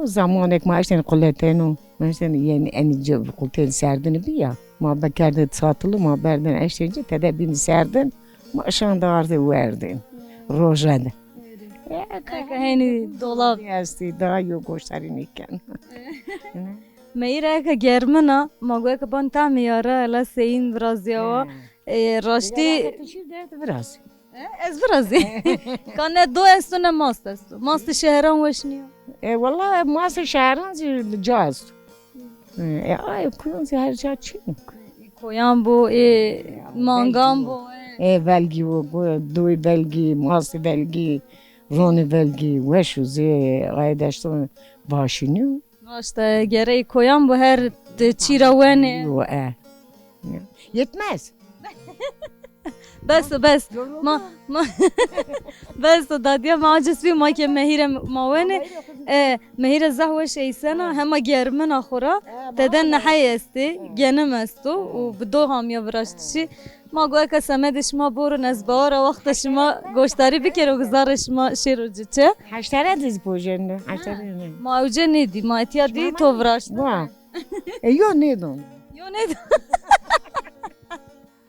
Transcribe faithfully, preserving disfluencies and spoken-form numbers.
Zamanek ma eştên quleteno, ma eştên yenî enî ce quletên serdin bi ya. Ma bekerdê çatılı, ma berdin eştên ce, tede bîn serdin, ma şan de ardê werdin. Roje de. Eke henî dolab estî, daha yo goştarî nêken. Meyir eke germin a, ma go eke ban tamî ya ra, ela seyîn virazîyawa. E, raştî. Biraz. E, ez virazî. Ka ne do esto ne mast esto. Mastê şeheran weş nîyo. E, wala mastê şeheran zî ca esto. E, ay, kuyon zî her ca çin. Koyan bo, e, mangan bo, e. E, velgî o, go-, doy velgî, mastê velgî, ronê velgî, weş o zî, ay deşto vaşînî yo. Raşt e, gerey koyan bo her de çî ra wenê. Yo, e. Yetmez. Bes o, bes. Ma, ma, bes o, dadîya ma aciz bî, ma ke mehîre ma wenê. E, mehîre zaf weş eysena, hema germin a xo ra. Tede nehey estê, genim esto û bi do hamîya viraştişî. Ma go eke semedê şima borin, ez bawara wexta şima goştarî bikero, gizarê şima şêro ci çi. Heştere de zî pojende, heştere de. Ma ewce nêdî, ma etîya dî to viraşt. Wa. E, yo nêdon. Yo nêdon.